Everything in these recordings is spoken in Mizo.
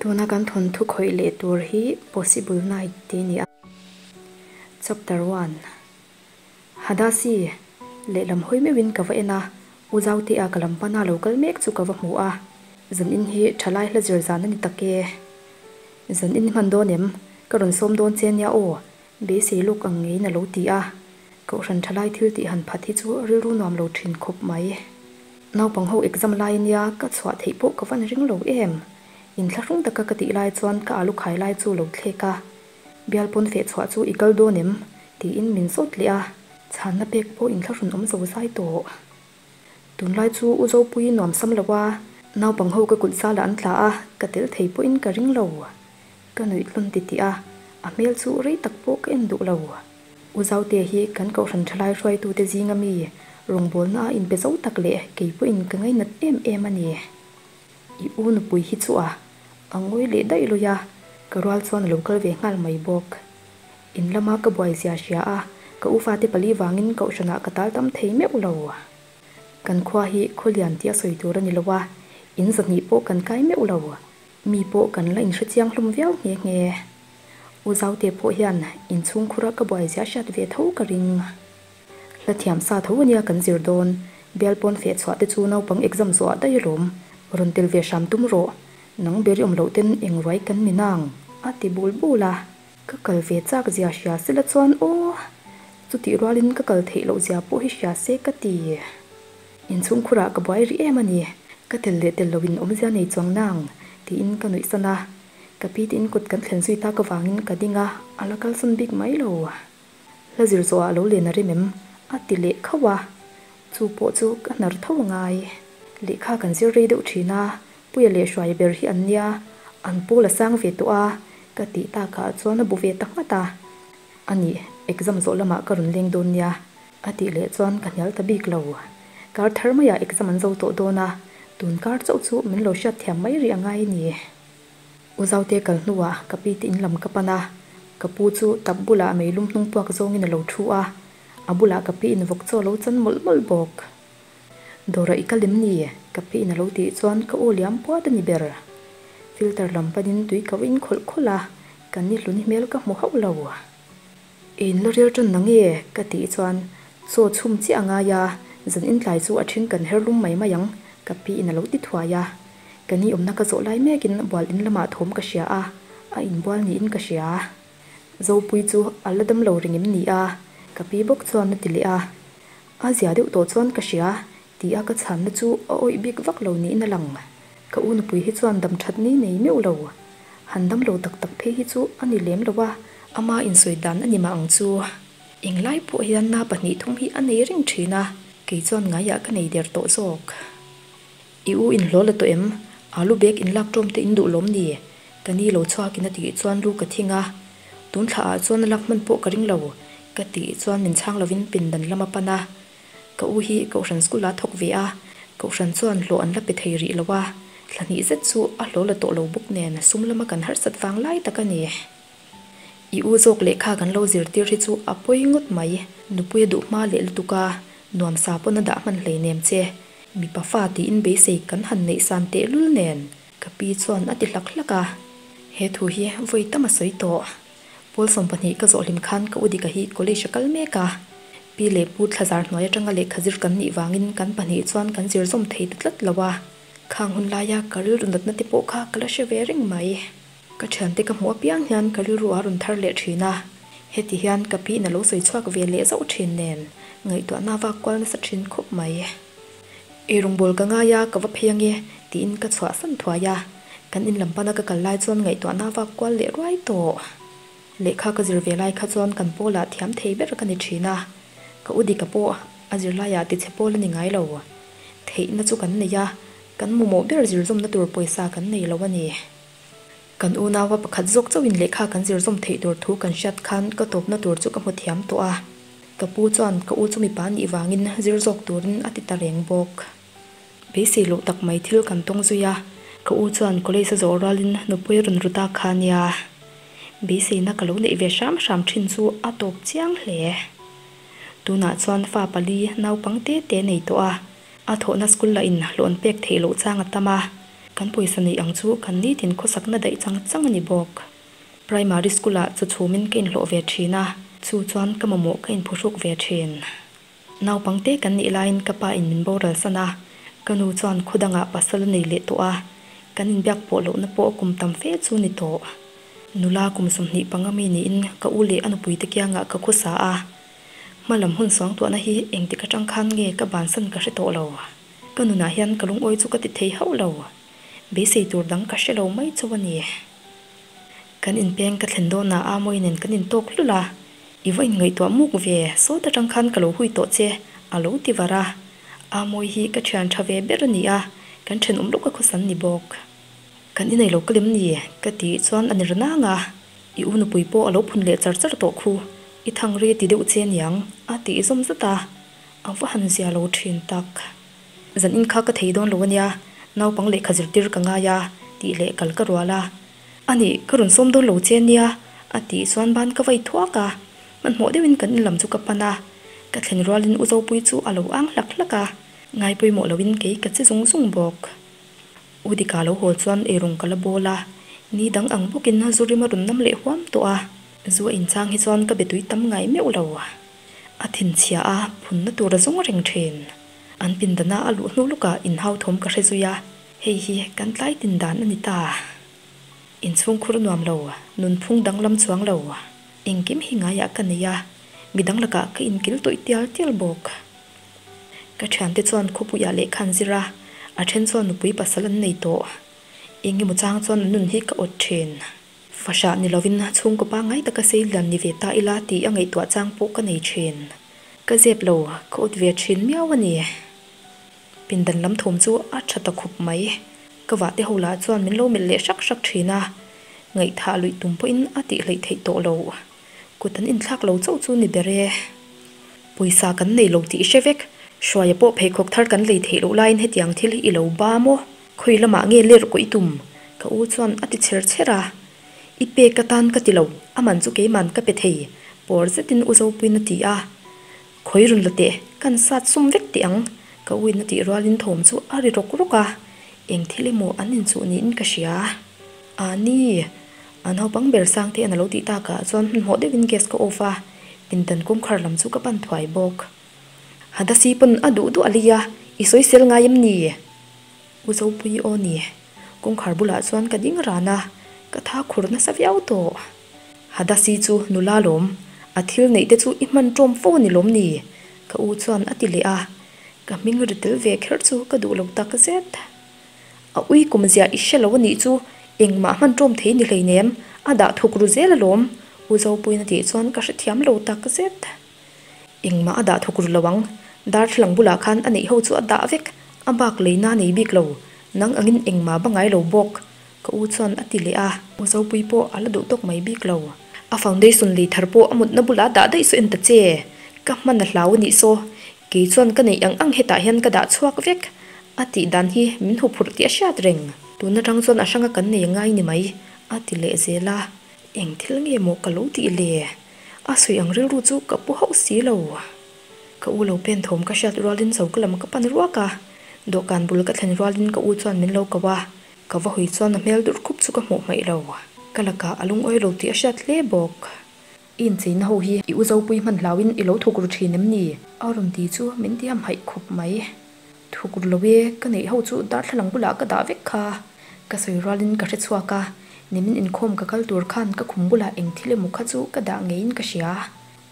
Tuna kan thawnthu khawih leh tur hi Possible Night tih a ni a. Chapter One. Hadasi, Lehlam hawi meuhin ka va en a, U Zautea ka lam pana lo kal mek chu ka va hmu a. Zan in hi thalai hla zir zan a ni tak e. Zan in hman dawn em? Ka rawn sawm dawn che nia aw, beisei lawk ang ngeiin a lo ti a. Kohhran thalai thil tih han phat hi chu rilru nuam lo thin khawp mai. Naupang ho exam lai ania ka chhuah theih pawh ka van ring lo em? Inthlahrung taka ka tih lai chuan ka alu khai lai chu lo thlek a. Bial pawn feh chhuah chu i kal dawn em? tiin min zawt leh a, chhanna pek pawh inthlahrun awm zo zai tawh. Tunlai chu U Zopuii nuam sam lo a, naupang ho ka kulh zala an tla a, ka tel thei pawhin ka ring lo. Ka nuih tlun titih a, a hmel chu rei tak pawh ka en duh lo. U Zautea hi kan kohhran thalai hruaitute zinga mi rawngbawlna a inpe zo tak leh kei pawhin ka ngainat em em a ni. I u nupui hi chu a a ngawi leh daih lawi a, ka rual chuan a lo kal ve nghal mai bawk. In lama ka buai zia hria a, ka u fate pali vangin kohhranah ka tal tam thei meuh lo. Kan khua hi khawlian tih a sawi tur a ni lo a, in zahnih pawh kan kai meuh lo. Mi pawh kan la inhrechiang hlum viau nghe nghe. U Zaute pawh hian inchhungkhura ka buai zia hriat ve tho ka ring. Hla thiam sa tho ania kan zir dawn, bial pawn feh chhuah te chu naupang exam zawh ah daih alawm, rawn tel ve hram tum rawh, nang ber i awm loh ten eng ruai kan ni nang, a ti bul bul a. Ka kal ve chak zia hria sela chuan aw, chutih rualin ka kal theih loh zia pawh hi hria se ka ti. Inchhungkhurah ka buai rih em a ni, ka tel leh tel loin awmzia nei chuang nang, tiin ka nuih san a. Ka pi tiin kut kan thlen zui tak avangin ka ding a, a la kalsan bik mai lo. Hla zir zawhah lo len a rem em? a ti leh khauh a, chu pawh chu ka hnar tho a ngai. Lehkha kan zir rei deuh thin a, Puia leh Hruaia ber hi an nia, an pawl a sang ve tawh a, ka tih takah chuan a bu ve ta nghat a. A nih, exam zawh lamah ka rawn leng dawn nia, a tih leh chuan ka hnial ta bik lo. Kar thar maiah exam an zo tawh dawn a, tun kar chauh chu min lo hriat thiam mai rih a ngai a ni. U Zaute kal hnuah ka pi te in lam ka pan a, ka pu chu tap bulah meilum hnung puak zawngin a lo thu a, a bulah ka pi in vawk chaw a lo chan mawlh mawlh bawk. Dawrah i kal em ni? Ka pi in a lo tih chuan ka aw liam puat a ni ber. Filter lam panin tui ka in khawlh khawlh a, ka ni hlun hmel ka hmu hauh lo. I in la rel tan na nge? Ka tih chuan chaw chhum chiah a ngai a, zan in tlai chu a then kan her lum mai mai ang, ka pi in a lo ti thuai a. Ka ni awmna ka zawh lai mekin bual in lamah thawm ka hria a, a inbual niin ka hria. Zopui chu a la dam lo reng em ni a? Ka pi bawk chuan a ti leh a. A zia deuh tawh chuan ka hria, ti a ka chhanna chu a awih bik vak lo niin a lang. Ka u nupui hi chuan dam that ni nei meuh lo. Han dam lo tak tak phei hi chu a ni lem lo a, ama insawi dan a ni mah ang chu. Englai pawh hian na pahnih thum hi a nei reng thin a, kei chuan ngaiah ka nei der tawh zawk. I u inhlawl la tawh em? Alu bag inlak ṭawm te in duh lawm ni? Ka ni lo chhuakin a tih chuan lu ka thing a, tun thla ah chuan a lak hman pawh ka ring lo, ka tih chuan min chhang lovin pindan lam a pan a. Ka u hi Kohhran school ah thawk ve a, Kohhran chuan hlawh an la pe thei rih lo a, thla hnih zet chu a hlaw la tawh lo bawk nen sum lama kan harsat vang lai tak a ni. I u zawk lehkha kan lo zirtir hi chu a pawi ngawt mai, nupui a duh hma leh lutuk a, nuamsa pawn a dah hman hleinem che, mipa fa tiin beisei kan han neih san tehlul nen, ka pi chuan a ti hlak hlak a. He thu hi vawi tam a sawi tawh. Pawl 20 ka zawh hlim khan ka u Dika hi college a kal mek a. Pi leh Pu Thlazar hnuai atanga lehkha zir kan nih vangin kan pahnih chuan kan zir zawm thei ta tlat lo a. Khang hun laia ka rilru natna te pawh kha ka la hre ve reng mai. Ka thiante ka hmuh apiang hian ka rilru a rawn thar leh thin a. Heti hian ka piin a lo sawi chhuak ve leh zauh thin nen ngaihtuahna vak kual nasa thin khawp mai. Eirawngbawl ka ngai a, ka va phei ange, tiin ka chhuahsan thuai a. Kan in lam pana ka kal lai chuan ngaihtuahna vak kual leh ruai tawh. Lehkha ka zir ve lai kha chuan kan pawlah thiam thei ber ka ni thin a. Ka u Dika pawh a zirlaiah tichhe pawl a ni ngai lo. Theihna chu kan nei a, kan mamawh ber zirzawmna tur pawisa kan nei lo a ni. Kan unaua pakhat zawk chauhin lehkha kan zirzawm theih tur thu kan hriat khan ka tawpna tur chu ka hmu thiam tawh a. Ka pu chuan ka u chu mipa nih vangin zir zawk turin a ti ta reng bawk. Beisei loh tak mai thil kan tawng zui a, ka u chuan college a zawh rualin nupui a rawn ru ta kha nia. Beiseina ka lo neih ve hram hram thin chu a tawp chiang hle. Tunah chuan fa pali naupang te te nei tawh a, a thawhna school lah in hlawn pek theih loh chang a tam a. Kan pawisa neih ang chu kan nitin khawsakna daih chang chang a ni bawk. Primary school ah chaw chhumin ka inhlawh ve thin a, chu chuan ka mamawh ka inphuhruk ve thin. Naupangte kan nih laiin ka pa in min boral san a, ka nu chuan khaw dangah pasal a nei leh tawh a, kan inbiak pawh lohna pawh kum tam fe chu ni tawh. Nula kum 25 mi niin ka u leh a nupuite kiangah ka khawsa a, hma lam hun suangtuahna hi engtik atang khan nge ka bansan ka hre tawh lo. Ka nunah hian ka lungawi chu ka ti thei hauh lo. Beisei tur dang ka hre lo mai chauh a ni. Kan inpeng ka thlen dawnah Amoy nen kan intawk hlul a, I va inngaihtuah muk ve, sawt atang khan ka lo hui tawh che, a lo ti var a. Amoy hi ka thian tha ve ber a ni a, kan thenawm lawk a khawsan ni bawk. Kan inei lo ka lem ni, ka tih chuan a ni ri nang a, I u nupui pawh a lo phun leh char char tawh khu, i thang ri ti deuh che niang, a tih zawm zat a, a va han zia lo thin tak. Zan in kha ka thei dawn lo a nia, naupang lehkha zirtir ka ngai a, tih leh kal ka rual a. A nih, ka rawn sawm dawn lo che nia, a tih chuan ban ka vai thuak a. Hmanhmawh deuhin kan in lam chu ka pan a, ka thlen rualin u Zopui chu a lo ang hlak hlak a, ngai pawimawh loin kei ka che zung zung bawk. U Dika lo haw chuan eirawng ka la bawl a, ni dang ang bawkin zu rim a rawn nam leh huam tawh a, zu a inchang hi chuan ka be tui tam ngai meuh lo. A thinchhia a, phunna tur a zawng reng thin. An pindana a luh hnu lukah inhau thawm ka hre zui a, hei hi kan tlai tin dan a ni ta. Inchhungkhur nuam lo, nunphung danglam chuang lo, engkim hi ngaiah ka nei a, midang lakah ka inkil tawih tial tial bawk. Ka thiante chuan khawpuiah lehkha an zir a, a then chuan nupui pasal an nei tawh. Engemaw chang chuan an nun hi ka awt thin. Fahrah ni lovin chhungkaw pangngai taka sei lian ni ve ta ila tih a ngaihtuah chang pawh ka nei thin. Ka zep lo, ka awt ve thin miau a ni. Pindan lam thawm chu a tha ta khup mai. Ka vahte ho lah chuan min lo melh leh hrak hrak thin a, ngaihthah luih tum pawhin a tih hleih theih tawh lo. Kut an inthlak lo chauh chu ni ber e. Pawisa kan nei lo tih i hre vek. Hruaia pawh pheikhawk thar kan lei theih loh laiin hetiang thil hi i lo ba maw? Khawi lamah nge ler kawh i tum? Ka u chuan a ti chher chher a. I pek atan ka ti lo, a man chu keiman ka pe thei, pawr zetin u Zopuiin a ti a. Khawi rawn la teh, kan sat sum vek teh ang, ka u in a tih rualin thawm chu a ri rawk rawk a. Eng thil emaw an inchuh niin ka hria. A ni! A naupang ber Sangtea'n a lo tih takah chuan hmanhmawh deuhin gas ka off a, pindan kawngkhar lam chu ka pan thuai bawk. Hadasi pawn a duh duh a lei a, i sawisel ngai em ni? U Zopui aw ni. Kawngkhar bulah chuan ka ding ran a, ka tha khur nasa viau tawh. Hadasi chu nula lawm, a thil neih te chu i hman ṭawm fo a ni lawm ni? Ka u chuan a ti leh a, ka hming ri tel ve kher chu ka duh lo tak zet. A ui kum zia i hre lo a nih chu engmah hman ṭawm thei ni hleinem, a dah thuk ru zel alawm, U Zopuiin a tih chuan ka hrethiam lo tak zet. Engmah a dah thuk ru lo ang, darthlalang bulah khan a neih ho chu a dah vek, a bak leina a nei bik lo, nang angin engmah ba ngai lo bawk, ka u chuan a ti leh a. U Zopui pawh a la duh tawk mai bik lo, a foundation lei thar pawh a mutna bulah dah daih saw en ta che, ka hman a hlau a nih saw, kei chuan ka neih ang ang hetah hian ka dah chhuak vek, a tih dan hi min huphurh tih a hriat reng. Tun atang chuan a hranga kan nei angai ni mai, a ti leh zel a, eng thil nge maw ka lo tih le? A sawi ang rilru chu ka pu hauh si lo. Ka u lo pen thawm ka hriat rualin zo ka lam ka pan ruak a, dawhkan bul ka thlen rualin ka u chuan min lo ko a, ka va hawi chuan a hmel dur khup chu ka hmuh hmaih lo. Ka lakah a lungawi lo tih a hriat hle bawk. I incheina ho hi i u Zopui hman hlauin i lo thuk ru thin em ni? A rawn ti chu min ti hamhaih khawp mai. Thuk ru lo e, ka neih ho chu darthlalang bulah ka dah vek kha. Ka sawi rualin ka hre chhuak a, nimin inkhawm ka kal tur khan ka khum bulah eng thil emaw kha chu ka dah ngeiin ka hria.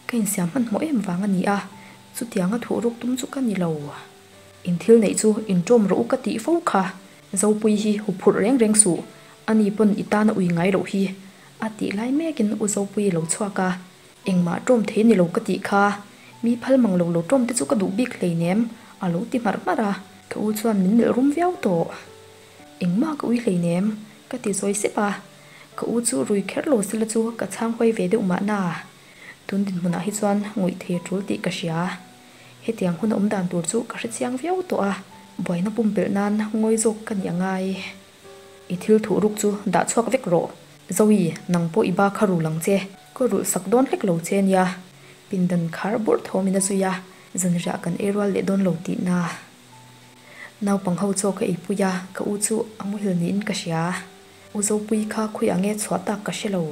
Ka insiam hmanhmawh em vang a ni a, chutianga thuh ruk tum chu ka ni lo. In thil neih chu inṭawm rawh u ka tih fo kha. Zopui hi huphurh reng reng suh, ani pawn i tana ui ngai loh hi, a tih lai mekin u Zopui lo chhuak a. Engmah ṭawm thei ni lo ka tih kha, mi phal mang lo lo ṭawm te chu ka duh bik hleinem, a lo ti hmarh hmarh a, ka u chuan min melh rum viau tawh. Engmah ka ui hleinem, ka ti zawi sep a, ka u chu rui kher lo sela chu ka chhang huai ve deuh mahna. Tun dinhmunah hi chuan ngawih thei a ṭul tih ka hria. Hetiang hun a awm dan tur chu ka hre chiang viau tawh a, buaina pumpelh nan ngawi zawk ka nih a ngai. I thil thuh ruk chu dah chhuak vek rawh. Zoe, nang pawh i ba kha rul ang che. Ka rulh sak dawn hlek lo che nia. Pindan khar bawrh thawmin a zui a, zanriah kan ei rual leh dawn lo tihna. Naupang ho chaw ka eipui a, ka u chu a muhil niin ka hria. U Zopuii kha khawiah nge chhuah tak ka hre lo.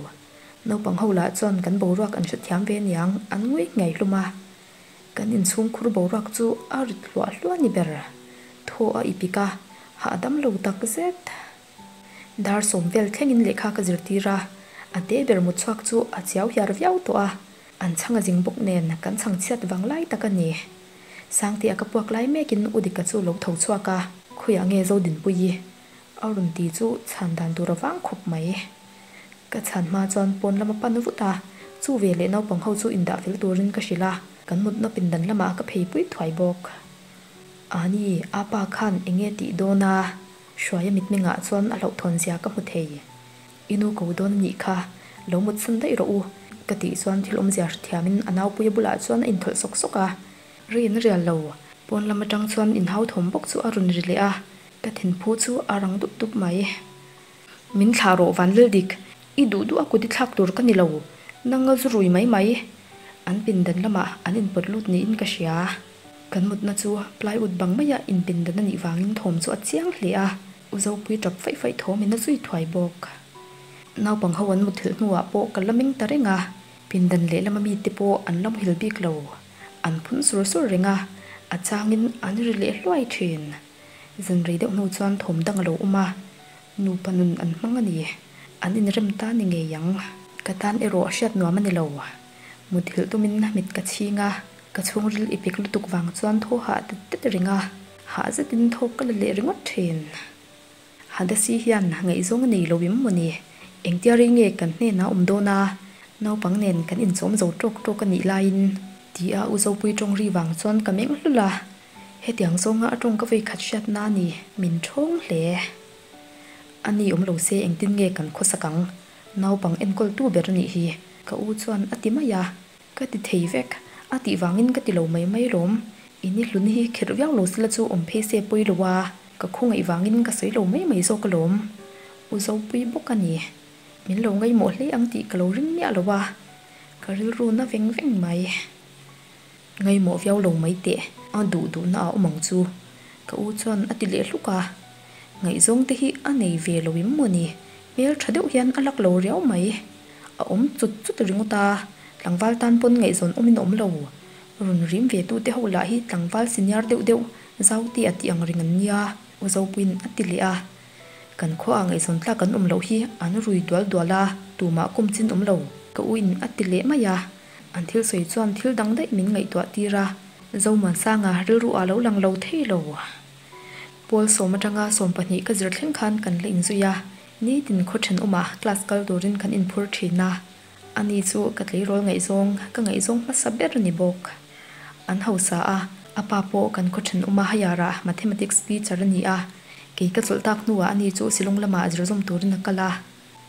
Naupang ho lah chuan kan boruak an hrethiam ve niang an ngui ngei hlum a. Kan inchhungkhur boruak chu a rit hluah hluah ni ber. Thaw a ipik a, hahdam lo tak zet. Dar sawm vel thlengin lehkha ka zirtir a, a te ber mutchhuak chu a chiau hiar viau tawh a, an chhang a zing bawk nen kan chhang chhiat vang lai tak a ni. Sangtea ka puak lai mekin U Dika chu lo tho chhuak a, Khawiah nge Zodinpuii? A rawn ti chu chhan dan tur a vang khawp mai. Ka chhan hma chuan pawn lam a pan vut a, chu ve leh naupang ho chu indah fel turin ka hrilh a, kan mutna pindan lamah ka pheipui thuai bawk. Ani, a pa khan eng nge tih dawn a? Hruaia mitmengah chuan a hlauhthawn zia ka hmu thei. I nu ko dawn a nih kha, lo mutsan daih rawh u, ka tih chuan thil awmzia hrethiamin a naupuia bulah chuan a inthawlh sawk sawk a. Rei an rial lo, pawn lam atang chuan inhauthawm bawk chu a rawn ri leh a, ka thinphu chu a rang dup dup mai. Min thlah rawh Vanlildik, i duh duh a kut i thlak tur ka ni lo, nang a zu rui mai mai. An pindan lamah an inpawt lut niin ka hria. Kan mutna chu plywood bang maia inpindan a nih vangin thawm chu a chiang hle a, U Zopui tap faih faih thawmin a zui thuai bawk. Naupang ho an muthilh hnuah pawh ka la meng ta reng a, pindan lehlam ami te pawh an la muhil bik lo. An phun sur sur reng a, a changin an ri leh hluai thin. Zan rei deuh hnu chuan thawm dang a lo awm a, nupa nun an hmang a ni. An inrem ta ni ngei ang. Ka tan erawh hriat nuam a ni lo. Muthilh tumin mit ka chhing a, ka chhungril i pek lutuk vang chuan thaw hah tet tet reng a, hah zetin thawk ka la leh ringawt thin. Hadasi hian ngaihzawng a nei lo em maw ni? Engtia rei nge kan hnenah awm dawn a, naupang nen kan inchawm zo tawk tawk a nih laiin? Ti a U Zopui tawng ri vang chuan ka meng hlul a, hetiang zawnga a tawng ka vei khat hriatna a ni, min thawng hle. A ni awm lo se engtin nge kan khawsak ang? Naupang enkawltu ber a nih hi, ka u chuan a ti mai a. Ka ti thei vek, a tih vangin ka ti lo mai mai lawm. I ni hlun hi khirh viau lo sela chu awm phei se pawi lo a, ka khawngaih vangin ka sawi lo mai mai zawk alawm. U Zopui bawk a ni. Min lo ngaihmawh hle ang tih ka lo ring miah lo a, ka rilru na veng veng mai. Ngaihmawh viau lo mai teh, a duh duhna a awm ang chu, ka u chuan a ti leh hluk a. Ngaihzawng te hi a nei ve lo em maw ni, hmel tha deuh hian a lak lo riau mai. A awm chut chut ringawt a, tlangval tan pawn ngaihzawn awmin a awm lo. Rawn rim ve tu te ho lah hi tlangval senior deuh deuh zau te a tih ang reng an nia, U Zopuiin a ti leh a. Kan khuaah ngaihzawn tlak an awm loh hi an rui dual dual a, tumah kum chin awm lo, ka u in a ti leh mai a. An thil sawi chuan thil dang daih min ngaihtuah tir a, Zomuansanga rilru ah lo lang lo thei lo. Pawl sawm atanga 12 ka zir thleng khan kan la inzui a, nitin khaw thenawmah class kal turin kan inphur thin a. Ani chu ka tleirawl ngaihzawng ka ngaihzawng hmasa ber a ni bawk. An hausa a, a pa pawh kan khaw thenawma higher ah mathematics teacher a ni a, kei ka chawlh tak hnuah ani chu Shillong lamah zir zawm turin a kal a.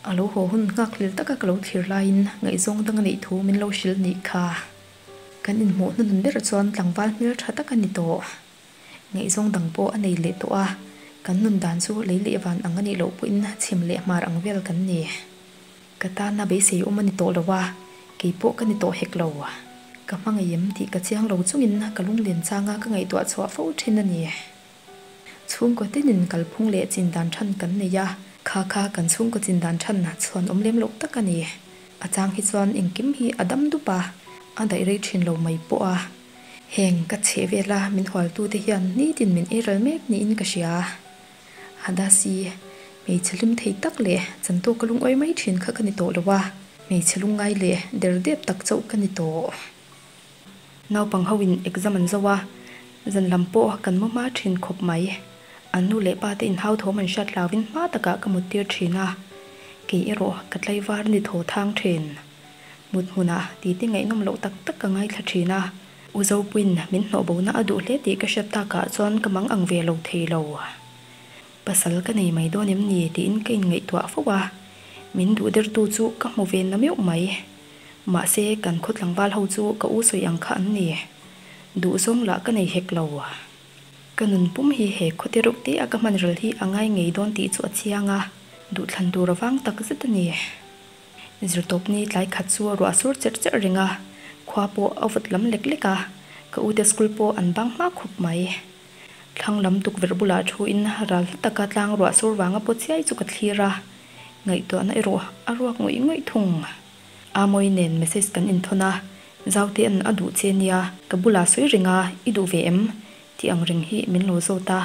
A lo haw hun nghakhlel taka ka lo thlir laiin ngaihzawng dang a neih thu min lo hrilh nih kha. Kan inhmuh hnunun ber chuan tlangval hmel tha tak a ni tawh. Ngaihzawng dang pawh a nei leh tawh a, kan nun dan chu lei leh van ang a nih loh pawhin chhim leh hmar ang vel kan ni. Ka tana beisei awm a ni tawh lo a, kei pawh ka ni tawh hek lo. Ka hmangaih em tih ka chiang lo chungin ka lunglen changa ka ngaihtuah chhuah fo thin a ni. Chhungkaw tinin kalphung leh chin dan than kan nei a, kha kha kan chhungkaw chin dan than chhuan awm lem loh tak a ni. A chang hi chuan engkim hi a dam dup a, a daih rei thin lo mai pawh a. Heng ka chheh vela min hualtute hian nitin min eiral mek niin ka hria. Hadasi, hmeichhe hlim thei tak leh chantu ka lungawi mai thin kha ka ni tawh lo a, hmeichhe lungngai leh der dep tak chauh ka ni tawh. Naupang ho in exam an zo a, zan lam pawh kan mu hma thin khawp mai. An nu leh pa te inhau thawm an hriat hlauin hma takah ka mut tir thin a, kei erawh ka tlaivar ni thaw thang thin. Mut hmunah titi ngaihnawm loh tak tak ka ngaithla thin a, U Zopuiin min hnawh bona a duh hle tih ka hriat takah chuan ka mang ang ve lo thei lo. Pasal ka nei mai dawn em ni tiin ka inngaihtuah fo a, min duh dertu chu ka hmu ve na meuh mai. Mahse kan khaw tlangval ho chu ka u sawi ang kha an ni. Duhzawng lah ka nei hek lo. Ka nun pum hi he khaw te reuh te a ka hman ral hi a ngai ngei dawn tih chu a chiang a, duhthlan tur avang tak zet a ni. Zirtawpni tlai khat chu ruah sur cherh cherh reng a, khua pawh a vawt lam lek lek a, ka ute school pawh an bang hma khawp mai. Thlang lam tukverh bulah thuin ral hla taka tlang ruah sur vanga paw chiai chu ka thlir a, ngaihtuahna erawh a ruak ngawih ngawih thung. Amawi nen message kan inthawn a, Zautea'n a duh che nia, ka bulah sawi reng a, i duh ve em? tih ang reng hi min lo zawt a,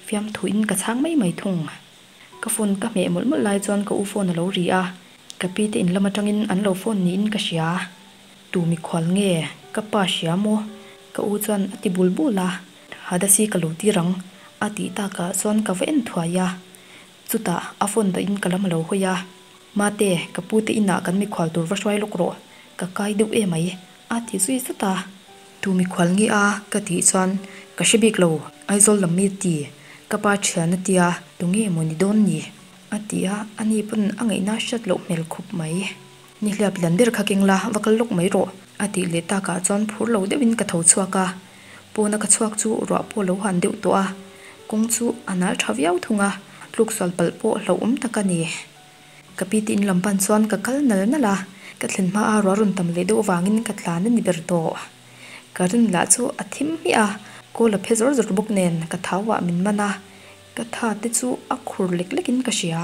fiamthuin ka chhang mai mai thung. Ka phone ka hmeh mawlh mawlh lai chuan ka u phone a lo ri a, ka pi te in lam atangin an lo phone niin ka hria. Tu mikhual nge ka pa hria maw? Ka u chuan a ti bul bul a, Hadasi ka lo tir ang a tih takah chuan ka va en thuai a. Chutah a phone dahin ka lam a lo hawi a, Mate, ka pu te inah kan mikhual tur va hruai lawk rawh, ka kai deuh e mai a ti zui zat a. Tu mikhual nge a? Ka tih chuan ka hre bik lo, Aizawl lam mi ti, ka pa thian a tia, tunge maw ni dawn ni? A ti a, ani pawn a ngaihna hriat loh hmel khup mai. Ni hliap lian ber kha keng la, va kal lawk mai rawh, a tih leh takah chuan phur lo deuhin ka tho chhuak a. Pawna ka chhuak chu ruah pawh lo han deuh tawh a, kawng chu a nal tha viau thung a, tluk sual palh pawh hlauhawm tak a ni. Ka pi te in lam pan chuan ka kal nal nal a, ka thlen hma a ruah rawn tam leh deuh avangin ka tlan a ni ber tawh. Ka rin lah chu a thim hmiah a, kawl a phe zawr zawr bawk nen ka thau ah min man a, ka tha te chu a khur lek lek in ka hria.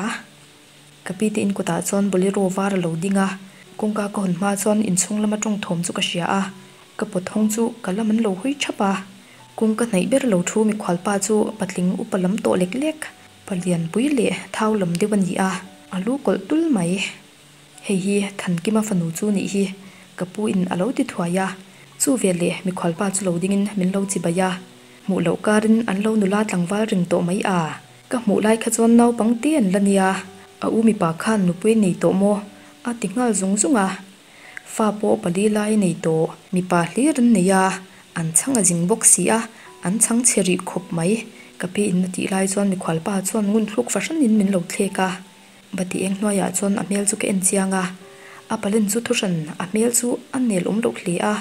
Ka pi te in kawtah chuan bolero var a lo ding a, kawngka ka hawn hma chuan inchhung lama tawng thawm chu ka hria a, ka pawt hawng chu ka lam an lo hawi thap a. Kawngka hnaih ber lo thu mikhual pa chu patling upa lam tawh lek lek, palianpui leh thau lam deuh a ni a, a lu kawlh tul mai. Hei hi Thankima fanu chu nih hi, ka pu in a lo ti thuai a. Chu veleh mikhual pa chu lo dingin min lo chibai a, hmuh loh karin an lo nula tlangval ring tawh mai a. Ka hmuh lai kha chuan naupang te an la nia, a u mipa khan nupui nei tawh maw? a ti nghal zung zung a. Fa pawh pali lai nei tawh, mipa hlir an nei a, an chhang a zing bawk si a, an chhang chhe rih khawp mai. Ka pi in a tih lai chuan mikhual pa chuan ngun thluk fahranin min lo thlek a. Bati eng hnuaiah chuan a hmel chu ka en chiang a, a palen chu thuhran a hmel chu a nel awm loh hle a,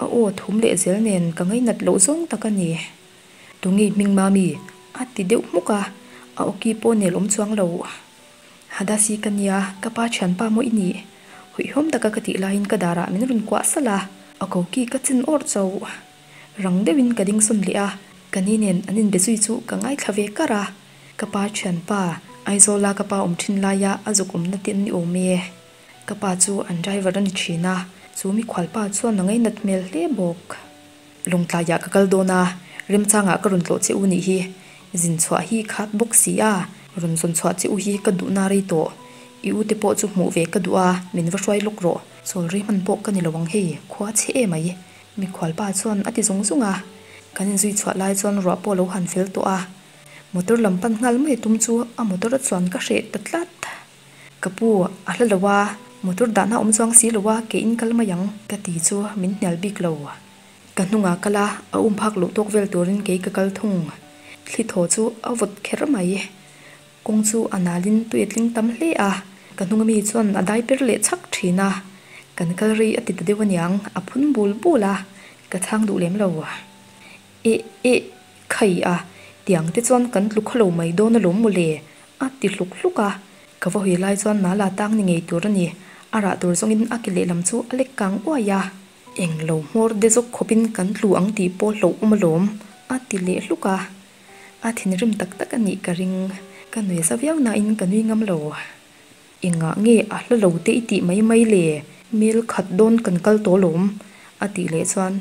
a aw thum leh zel nen ka ngainat loh zawng tak a ni. Tunge hming mami? A ti deuh hmuk a, a awki pawh nel awm chuang lo. Hadasi ka nia, ka pa thianpa maw i nih? Hawihhawm taka ka tih laiin ka darah min rawn kuah salh a, a koki ka chin awrh chauh. Rang deuhin ka ding sawn leh a, ka ni nen an inbe zui chu ka ngaithla ve kar a. Ka pa thianpa, Aizawla ka pa awm thin laia a zuk awmna te an ni awm e. Ka pa chu an driver a ni thin a, chu mikhualpa chuan a ngainat hmel hle bawk. Lawngtlaiah ka kal dawn a, remchangah ka rawn tlawh che u nih hi. Zin chhuah hi khat bawk si a, rawn zawn chhuah che u hi ka duhna rei tawh. I ute pawh chu hmuh ve ka duh a, min va hruai lawk rawh. Chawl rei hman pawh ka ni lo ang hei, khua chhe e mai. Mikhualpa chuan a ti zung zung a. Kan inzui chhuah lai chuan ruah pawh lo han fel tawh a. Motor lam pan nghal mai tum chu a motor a chuan ka hreh ta tlat. Ka pu, a hla lo a, motor dahna awm chuang si lo a, ke in kal mai ang, ka ti chu min hnial bik lo. Ka hnungah kal a, a um phak loh tawk vel turin kei ka kal thung. Thli thaw chu a vawt kher mai. Kawng chu a nalin tui a tling tam hle a, ka hnunga mi chuan a dai per leh chhak thin a. Kan kal rei a ti ta deuh aniang, a phun bul bul a, ka chhang duh lem lo. Eh eh, khai a, tiang te chuan kan tlu khawlo mai dawn alawm mawle, a ti hluk hluk a. Ka va hawi lai chuan nala tang ni ngei tur a ni, a rah tur zawngin a ke lehlam chu a lek kang uai a. Eng lo hmawr de zawk khawpin kan tlu ang tih pawh hlauh awm alawm, a ti leh hluk a. A thinrim tak tak a nih ka ring, ka nui za viau nain ka nui ngam lo. Engah nge a hla lo te i tih mai mai le? Mel khat dawn kan kal tawh alawm, a tih leh chuan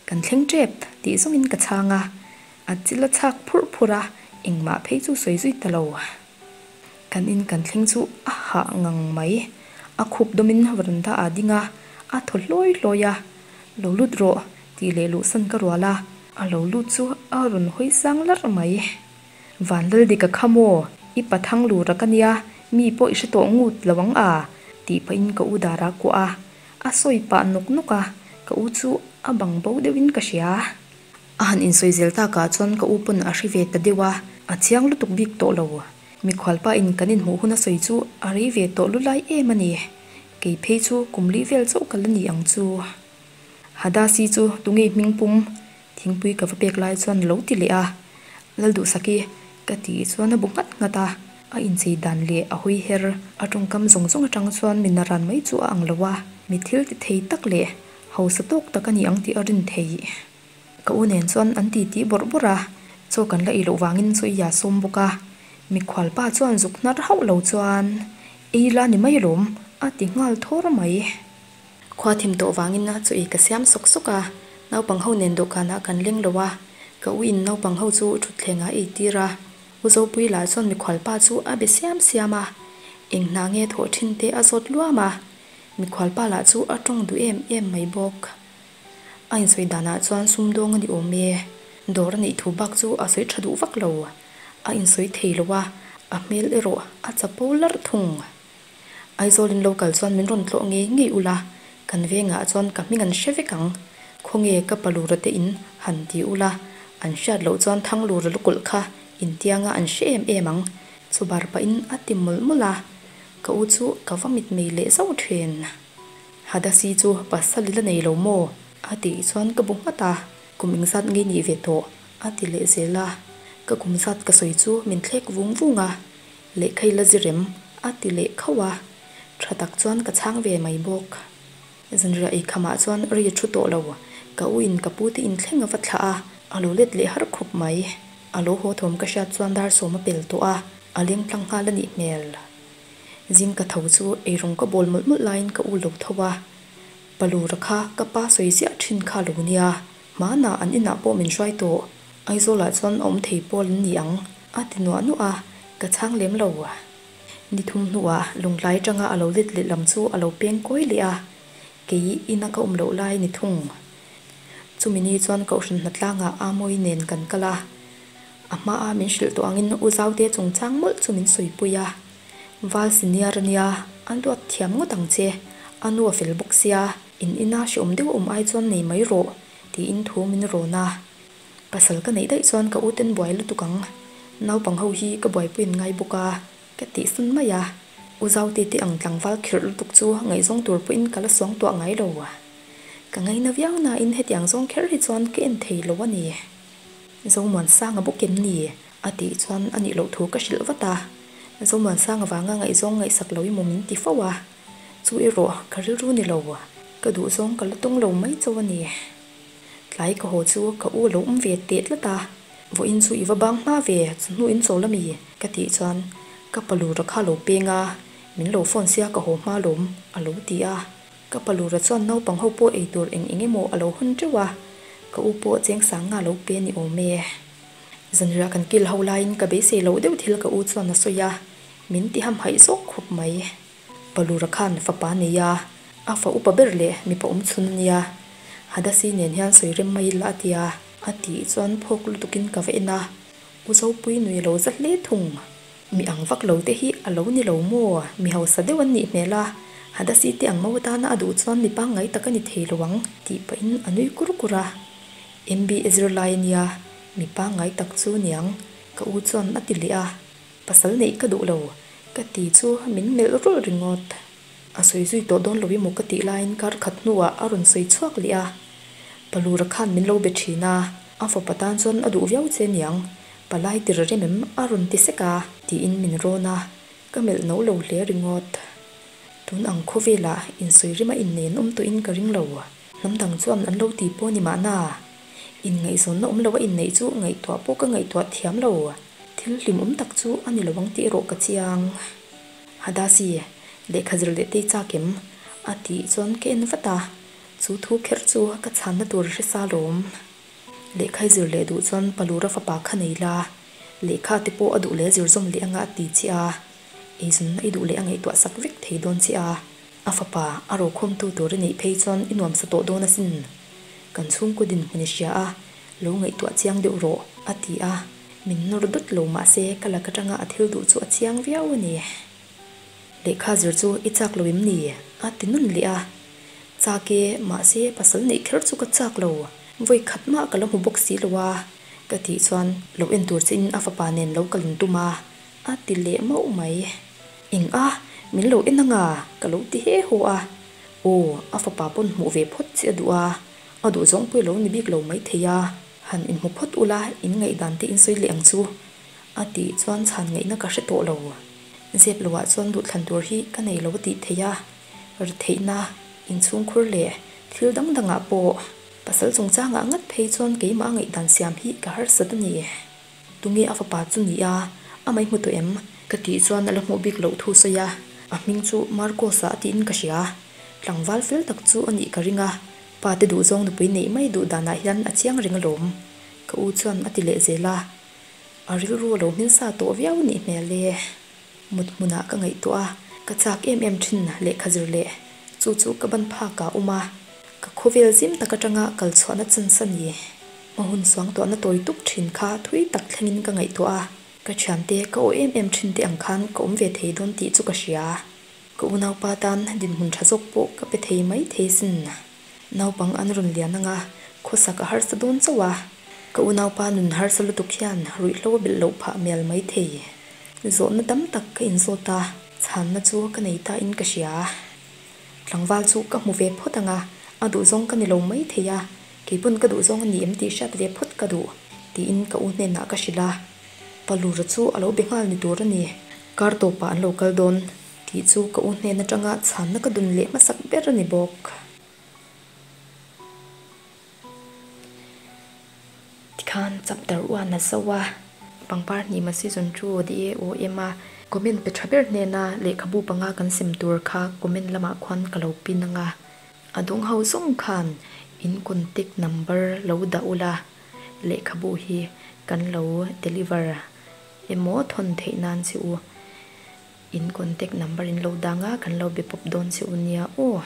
kan thleng tep tih zawngin ka chhang a. A chil a chhak phurh phurh a, engmah phei chu sawi zui ta lo. Kan in kan thleng chu a hah ngang mai. A khup dawmin veranda ah ding a, a thaw hlawi hlawi a, Lo lut rawh tih leh luhsan ka rual a, a lo lut chu a rawn hawi sang larh mai. Vanlaldika kha maw, i pathang lura ka nia, mi pawh i hre tawh ngut lo ang a? tih pahin ka u dar a kuah a, a sawi pah nawk nawk a, ka u chu a bang bo deuhin ka hria. A han insawi zel takah chuan ka u pawn a hre ve ta deuh a, a chiang lutuk bik tawh lo. Mikhualpa in kan inhmuh hun a sawi chu a rei ve tawh lu lai em a ni. Kei phei chu kum li vel chauh ka la ni ang chu. Hadasi chu tunge hming pum thingpui ka va pek lai chuan lo ti leh a, Lalduhsaki ka tih chuan a bu nghat nghat a, a inchei dan leh a hawi her a tawngkam zawng zawng atang chuan mi naran mai chu a ang lo a, mi thil ti thei tak leh hausa tawk tak a ni ang tih a rin theih. Ka u nen chuan an ti tih bawrh bawrh a, Chaw kan la ei loh vangin chaw i a sawm bawk a, mikhual pa chuan zuk hnar hauh lo chuan ei la ni mai alawm a ti nghal thawr mai. Khua thim tawh vangin chaw ei ka siam sawk sawk a, naupang ho nen dawhkanah kan leng lo a, ka u in naupang ho chu thutthleng ah ei tir a, U Zopui lah chuan mikhual pa chu a be siam siam a, eng hna nge thawh thin te a zawt luam a, mikhual pa lah chu a tawng duh em em mai bawk. A insawi danah chuan sumdawng a ni awm e, dawr a neih thu bak chu a sawi tha duh vak lo, a insawi thei lo a, a hmel erawh a chapo larh thung. Aizawl in lo kal chuan min rawn tlawh ngei ngei ula, kan vengah chuan ka hming an hre vek ang, khawnge ka palura te in han ti ula, an hriat loh chuan Thanglura lukawlh kha intianga an hre em em ang, chubar pahin a ti mawlh mawlh a, ka u chu ka va mitmei leh zauh thin. Hadasi chu pasal i la nei lo maw? A tih chuan ka bu nghat a, kum engzat ngei nih ve tawh? A ti leh zel a, ka kum zat ka sawi chu min thlek vung vung a, lehkha i la zirem a ti leh khauh a, tha tak chuan ka chhang ve mai bawk. Zanriah ei khamah chuan ri a thu tawh lo, ka u in ka pu te inthleng a va thlah a, a lo let leh har khawp mai. A lo haw thawm ka hriat chuan dar sawm a pel tawh a, a leng tlang nghal a nih hmel. Zing ka tho chu eirawng ka bawl mawlh mawlh laiin ka u lo tho a, Palura kha ka pa sawi ziah thin kha lo nia, hmanah an inah pawh min hruai tawh, Aizawlah chuan a awm thei pawl an ni ang a ti nuah nuah a, ka chhang lem lo. Ni thum hnuah Lunglai atanga a lo let leh lam chu a lo peng kawi leh a, kei ina ka awm loh lai ni thung. Chumi ni chuan Kohhran hnatlangah Amawi nen kan kal a, A hmaa min hrilh tawh angin U Zaute chungchang mawlh chu min sawipui a, Val senior a nia, a luat thiam ngawt ang che, a nu a fel bawk sia, in ina hreawm deuh awm ai chuan nei mai rawh, tiin thu min rawn a. Pasal ka neih daih chuan ka uten buai lutuk ang, naupang ho hi ka buaipuiin ngai bawk a, ka tihsun mai a. U Zaute te ang tlangval khirh lutuk chu ngaihzawng tur pawhin ka la suang tuah ngai lo. Ka ngaina viau nain hetiang zawng kher hi chuan ka en thei lo a ni. Zomuansanga bawk em ni? A tih chuan a nih loh thu ka hrilh vat a. Zomuansanga vanga ngaihzawng ngaihsak lo emaw min ti fo a. Chu erawh ka rilru ni lo, ka duhzawng ka la tawng lo mai chauh a ni. Tlai ka haw chu ka u lo awm ve teh tlat a, Vawiin chu i va bang hma ve, chu hnu in chawl ami? Ka tih chuan ka palura kha lo peng a, min lo phone sia ka haw hma lawm a lo ti a. Ka palura chuan naupang ho pawh ei tur eng eng emaw a lo hawn teuh a, ka u pawh cheng sang nga lo pe ni awm e. Zanriah kan kil ho laiin ka beisei loh deuh thil ka u chuan a sawi a, min ti hamhaih zawk khawp mai. Palura khan fapa nei a, a fa upa ber leh mipa awm chhun a nia, Hadasi nen hian sawi rem mai ila a ti a, a tih chuan phawk lutukin ka va en a, U Zopui nui a lo za hle thung. Mi ang vak lo te hi a lo ni lo maw? Mi hausa deuh an nih hmel a, Hadasi te ang mo atana a duh chuan mi pangngai tak a ni thei lo ang tih pahin a nui kur kur a. MBA zirlai a nia, mi pangngai tak chu niang, ka u chuan a ti leh a. Pasal neih ka duh lo, ka ti chu min melh rulh ringawt. A sawi zui tawh dawn lo emaw ka tih laiin kar khat hnuah a rawn sawi chhuak leh a. Palura khan min lo be thin a, a fapa tan chuan a duh viau che niang, palai tir rem em a rawn ti sek a, tiin min rawn a, ka melh no lo hle ringawt. Tun ang khawvelah insawi rema innei an awm tawhin ka ring lo, hnam dang chuan an lo ti pawh ni mahna. Inngaihzawnna awm loa inneih chu ngaihtuah pawh ka ngaihtuah thiam lo, thil hlimawm tak chu a ni lo ang tih erawh ka chiang. Hadasi, lehkha zir leh tei chak em? A tih chuan ka en vat a, chu thu kher chu ka chhanna tur a hre sa lawm. Lehkha i zir leh duh chuan Palura fapa kha nei la, lehkha te pawh a duh leh zir zawm leh anga a ti che a, eizawnna i duh leh a ngaihtuah sak vek thei dawn che a, a fapa a rokhawmtu tur i neih phei chuan i nuamsa tawh dawn asin. Kan chhungkaw dinhmun i hria a, lo ngaihtuah chiang deuh rawh, a ti a. Min nawr dawt lo mahse ka lak atanga a thil duh chu a chiang viau a ni. Lehkha zir chu i chak lo em ni? A ti nun leh a. Chak e, mahse pasal neih kher chu ka chak lo. Vawi khat mah ka lo hmu bawk si lo a, ka tih chuan lo en tur che in a fapa nen lo kal in tum a, a ti leh mauh mai. Eng a, min lo en anga? Ka lo ti he haw a. Aw, a fapa pawn hmuh ve phawt che a duh a, a duh zawng pawh i lo ni bik lo maithei a. Han inhmu phawt ula, in ngaihdan te in sawi leh ang chu, a tih chuan chhan ngaihna ka hre tawh lo. Zep loah chuan duhthlan tur hi ka nei lo a tih theih a, ritheihna, inchhungkhur leh thil dang dangah pawh pasal chungchangah ngat phei chuan keimah ngaihdan siam hi ka harsat a ni. Tunge a fapa chu ni a? Amah i hmu tawh em? Ka tih chuan a la hmuh bik loh thu sawi a, a hming chu Marcos-a a tiin ka hria. Tlangval fel tak chu a nih ka ring a, pa te duhzawng nupui neih mai duh danah hian a chiang reng alawm. Ka u chuan a ti leh zel a, a rilru a lo hmin sa tawh viau nih hmel e. Mut hmunah ka ngaihtuah a, ka chak em em thin lehkha zir leh chu chu ka ban phak ah awm a, ka khawvel zim tak atanga kal chhuahna chance a ni. Hma hun suangtuahna tawi tuk thin kha thui tak thlengin ka ngaihtuah a, ka thiante ka aw em em thin te ang khan ka awm ve thei dawn tih chu ka hria. Ka unaupa tan dinhmun tha zawk pawh ka pe thei mai thei sin. Naupang an rawn lian anga khawsak a harsa dawn chauh a, ka unaupa nun harsa lutuk hian ruihhlo a belh loh phah mial mai thei. Zawhna tam tak ka inzawt a, chhanna chu ka nei ta in ka hria. Tlangval chu ka hmu ve phawt anga, a duhzawng ka ni lo mai thei a, keipawn ka duhzawng a ni em tih hriat ve phawt ka duh, tiin ka u hnenah ka hrilh a. Palura chu a lo be nghal ni tur a ni. Kar tawpah an lo kal dawn tih chu ka u hnen atanga chhanna ka dun leh hmasak ber a ni bawk. Tikhan chapter uan a zo a, pangpar hnima season 2 di e aw em a. Comment pe tha ber hnena lehkhabu panga kan sem tur kha comment lamah khuan ka lo pin ang a. A dawng ho zawng khan in contact number lo dah ula, lehkhabu hi kan lo deliver emaw thawn theih nan che u. In contact number in lo dang a, kan lo be pawp dawn che u nia aw.